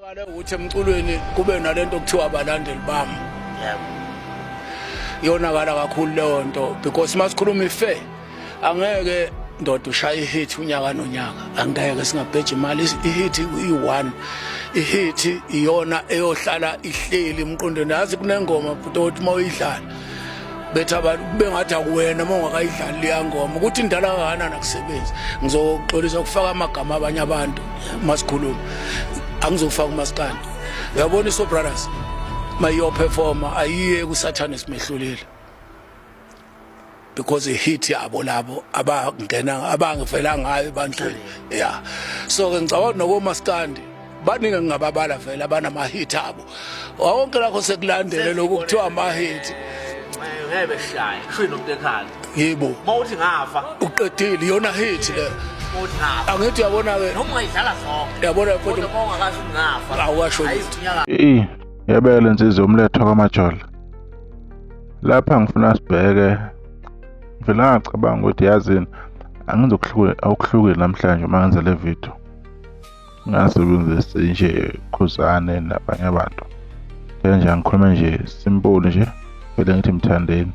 Konakale ukuthi emculweni kube nalento okuthiwa abalandeli bami. Yebo. Yonakala kakhulu leyo nto because masikhuluma ifair, angeke ndoda ushaya ihit unyaka nonyaka, angeke singabheji imali. Ihit iyi-one, ihit iyona eyohlala ihleli emqondweni. Yazi kunengoma bhuti othi uma uyidlala bethi abantu kube ngathi akuwena uma ungakayidlali leya ngoma, ukuthi indala kangakanani akusebenzi. Ngizoxolisa ukufaka amagama abanye abantu masikhuluma, angizofaka umaskandi. Uyabona, iSoul Brothers mayiyoperforma ayiye kuSathane simehlulile because ihit yabo labo abangena abangivela ngayo ebantwini. Yeah, so ke ngicabanga nokomaskandi baningi ngingababala vele abanama-hit abo wonke. Lakho sekulandele lokhu kuthiwa ama-hit. Ngeke beshaya kusho nomuntu ekhaya. Yebo. Mawuthi ngafa. Uqedile, iyona hit le. Mawuthi ngafa. Angithi uyabona-ke. Noma ungayidlala zonke. Yabona. Kodwa uma ungakasho ukuthi ngafa. Awukasho. Ayizinyaka. Eyi, yabeka insizwa umletho kaMajola. Lapha ngifuna sibheke, ngivele ngacabanga ukuthi yazini angizokuhluka awukuhlukile namhlanje uma ngenza le video. Ngasebenzisi nje Khuzane nabanye abantu. Phela nje angikhulume nje simple nje, vele ngithi Mthandeni.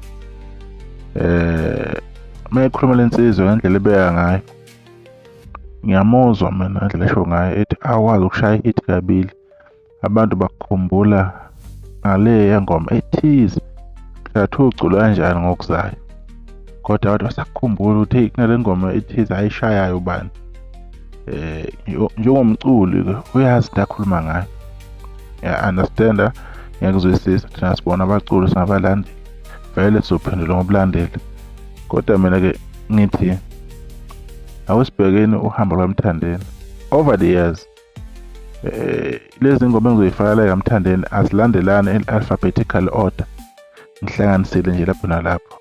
Uma ekhuluma lensizwa ngendlela ebeka ngayo, ngiyamuzwa mina ngendlela esho ngayo, ethi akwazi ukushaya ihit kabili. Abantu bakukhumbula ngale yengoma ethize, kuthiwa ucula kanjani ngokuzayo, kodwa abantu basakukhumbula ukuthi hey, kunale ngoma ethize ayishayayo ubani. Njengomculi uyazi into akhuluma ngayo, ya understand, ngiyakuzwisisa. Thina sibona abaculi, singabalandeli vele, sizophendula ngobulandeli. Kodwa mina ke ngithi awusibhekeni uhambo lwaMthandeni over the years. Lezi ngoma engizoyifaka la kaMthandeni azilandelani in alphabetical order, ngihlanganisile nje lapho nalapho.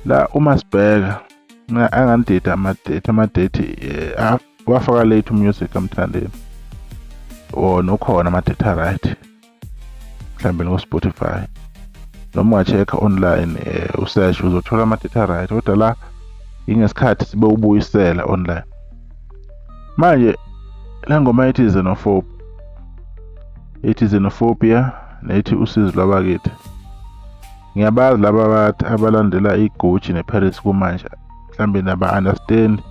La uma sibheka angandida ama-date, wafaka late music kaMthandeni, wona ukhona ama-date right, mhlawumbe ngo-Spotify noma unga-check-a online, usearch, uzothola ama-date right, kodwa la ingesikhathi sibe ubuyisela online. Manje le ngoma ethi Xenophobia, ethi Xenophobia nethi Usizi Lwabakithi, ngiyabazi laba abalandela iGucci neParis kumanje, mhlambe naba understand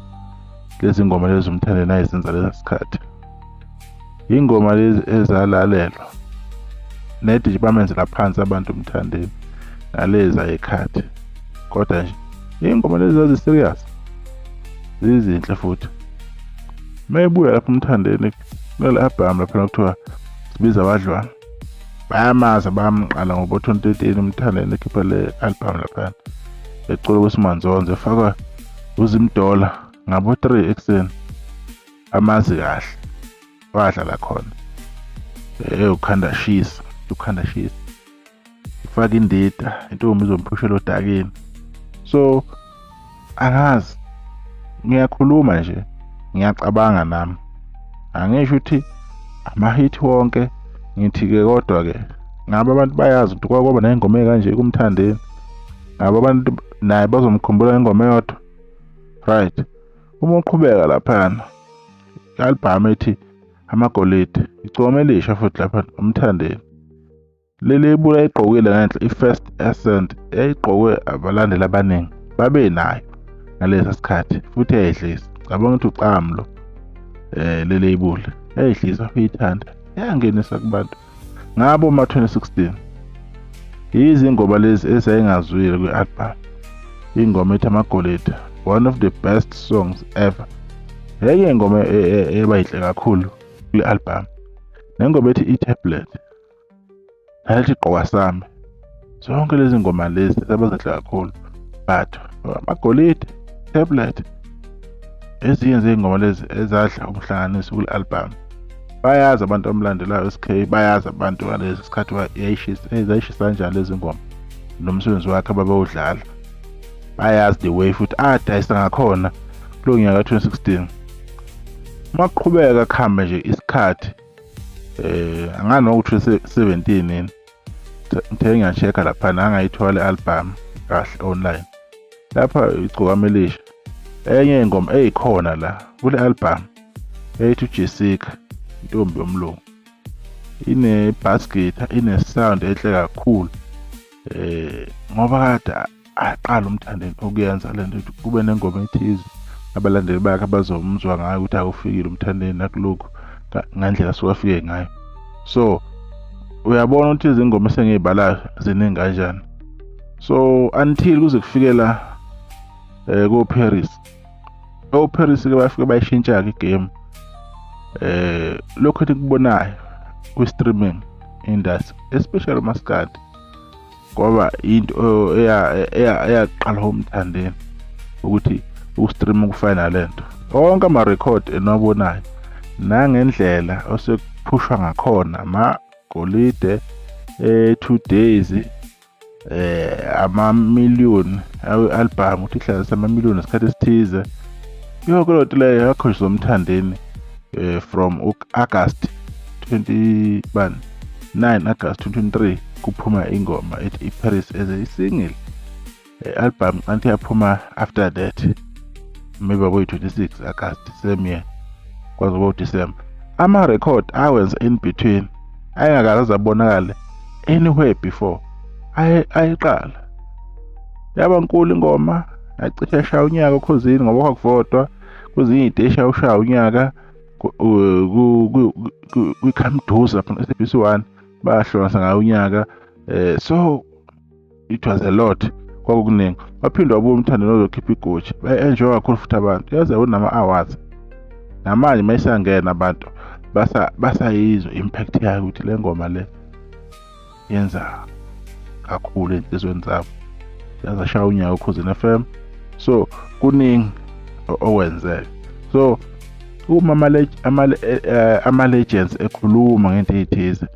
lezi ngoma lezi uMthandeni ayizenza lesi sikhathi. Ingoma lezi ezalalelwa nedi nje bamenzela phansi abantu uMthandeni ngalezi ayikhathi, kodwa nje ingoma lezi zazi-serious, zizinhle futhi. Mayebuya lapho uMthandeni kule album lapha kuthiwa Sibiza Abadlwana, bayamazi bayamqala ngoba 2013 uMthandeni ekhipha le album laphana, ecula kwesimanzonzo, efaka uZimdola ngabo 3 ekuseni, amazi kahle wadlala khona ukhanda shisa, ukhanda shisa, ifaka indida, intombi izomphushela odakeni. So angazi, ngiyakhuluma nje, ngiyacabanga nami, angisho ukuthi ama-hit wonke. Ngithi-ke kodwa-ke ngabe abantu bayazi ukuthi kwake kwaba nengoma ekanje kuMthandeni? Ngabe abantu naye bazomkhumbula ngengoma eyodwa? Right, uma uqhubeka laphana, i-album ethi Amagolide, igcokama elisha futhi lapha uMthandeni. Leli ibula ayigqokile ngenhla, i-First Ascent, yayigqokwe abalandeli abaningi, babenayo ngalesa sikhathi futhi yayidlisa. Cabanga ukuthi ucamlo leli ibula yayidlisa, uyithanda, yangenisa kubantu ngabo ma 2016. Izingoma lezi ezayingazwile kwi-album, ingoma ethi Amagolide, one of the best songs ever, enye ingoma ebayinhle kakhulu kule album, nengoma ethi I-Tablet, nalethi Gqoka Sami. Zonke lezi ngoma lezi zabazinhle kakhulu, but Amagolide, Tablet, ezinye zey'ngoma lezi ezadla umhlanganiso kule album. Bayazi abantu abamlandelayo SK, bayazi abantu ngalesi sikhathi yayishisa, zayishisa kanjani lezi ngoma nomsebenzi wakhe ababewudlala. Bayazi the way futhi adayisa ngakhona kulo nyaka 2016. Uma kuqhubeka kuhambe nje isikhathi, angani nokuthi 17 yini, ngithe ngiya-check-a laphana, angayithola i-album kahle online. Lapha igcokama elisha, enye ingoma eyikhona la kule album eyithi uJessica. Intombi yomlungu ine bass guitar, ine sound enhle kakhulu, ngoba kade aqala uMthandeni ukuyenza lento ukuthi kube nengoma ethize abalandeli bakhe abazomuzwa ngayo ukuthi akufikile uMthandeni nakulokhu ngendlela asuke afike ngayo. So uyabona ukuthi izingoma esengiyibalayo ziningi kanjani. So until kuze kufikela ko Paris, o Paris ke bafike bayishintsha ke igame, lokho etikubonayo kwi streaming industry, especially maskandi, ngoba into eyaqala uMthandeni ukuthi ukustream kufana nalento. Onke ama record eniwabonayo nangendlela osekuphushwa ngakhona amagolide 2 days, ama-million album ukuthi ihlanganise ama-million ngesikhathi esithize, yonke loo nto leyo yakhonjiswa uMthandeni from August 20 bani 9 August 2023 kuphuma ingoma ethi iParis as a single. Album anti yaphuma after that, maybe abo 26 August same year, kwaze kuba uDecember. Ama-record awenza in between ayengakaze abonakale anywhere before ayiqala yaba nkulu ingoma, yacishe yashaya unyaka okhozini ngoba kwakuvotwa kwezinye iy'teshi, ushaya unyaka kwi-Khamduza lapha SABC 1, bahlukanisa ngayo unyaka. So it was a lot, kwakukuningi. Waphinde wabuya uMthandeni ozokhipha iGucci, bayi-enjoy kakhulu futhi abantu, yaze unama-awards namanje mayisangena abantu basayizwa impact yayo ukuthi le ngoma le yenza kakhulu ey'nhliziyweni zabo, yaze ashaya unyaka uKhozini FM. So kuningi okwenzeka. So uma ama-legends ekhuluma ngento ey'thize,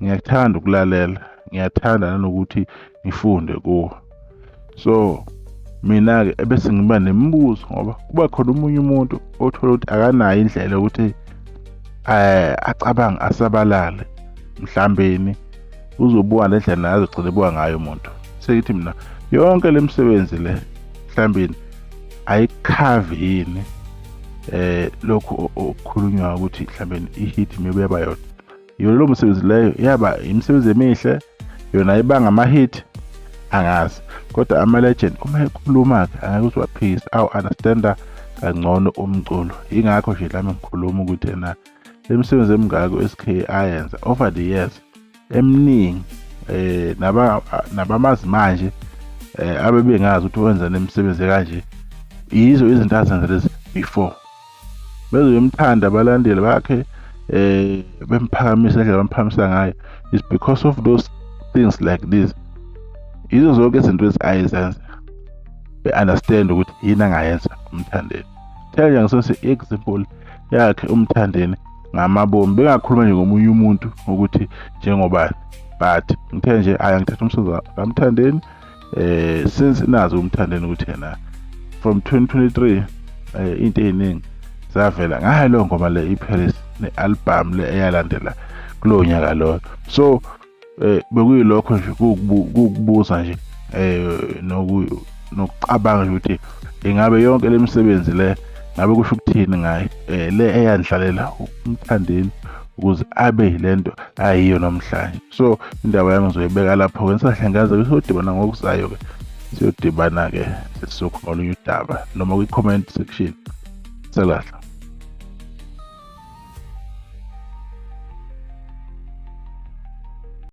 ngiyakuthanda ukulalela, ngiyathanda nanokuthi ngifunde kuwo. So mina-ke ebese ngiba nemibuzo, ngoba kuba khona omunye umuntu othola ukuthi akanayo indlela yokuthi acabange asabalale, mhlambeni uzobuka nendlela naye azogcina ebuka ngayo umuntu. Sekithi mina yonke le misebenzi le mhlambeni ayikhavi yini lokhu okukhulunywa ukuthi mhlambeni i-hit maybe yaba yodwa. Yona lo msebenzi leyo yaba imisebenzi emihle, yona ibanga ama-hit, angazi. Kodwa ama-legend uma ekhuluma-ke angeke uze waphikise, awu-understanda kangcono umculo. Yingakho nje lami ngikhuluma ukuthi ena le misebenzi emingako u-SK ayenza over the years eminingi, nabamazi manje abebengazi ukuthi wenza nemisebenzi kanje, yizo izinto azenza lezi before. Bezoyomthanda abalandeli bakhe, bemphakamisa indlela bamphakamisa ngayo, is because of those things like this. Yizo zonke izinto ezi ayezenza, be-understand ukuthi yini angayenza uMthandeni. Thela nje ngisose example yakhe uMthandeni ngamabomu, bengakhuluma nje ngomunye umuntu ukuthi njengobani, but ngithe nje aya ngithatha umsebenzi kaMthandeni, since nazi uMthandeni ukuthi yena from 2023 into ey'ningi zavela ngayo leyo ngoma le iParis ne-album le eyalandela kulowo nyaka loyo. So bekuyilokho nje kukubuza nje nokucabanga nje ukuthi ingabe yonke le misebenzi le ngabe kusho ukuthini ngayo, le eyandlalela uMthandeni ukuze abe lento ayiyo namhlanje. So indaba yami ngizoyibeka lapho-ke, nisahlangaza siyodibana ngokuzayo-ke, siyodibana-ke sesizokhuluma olunye udaba noma kwi-comment section. Selahla.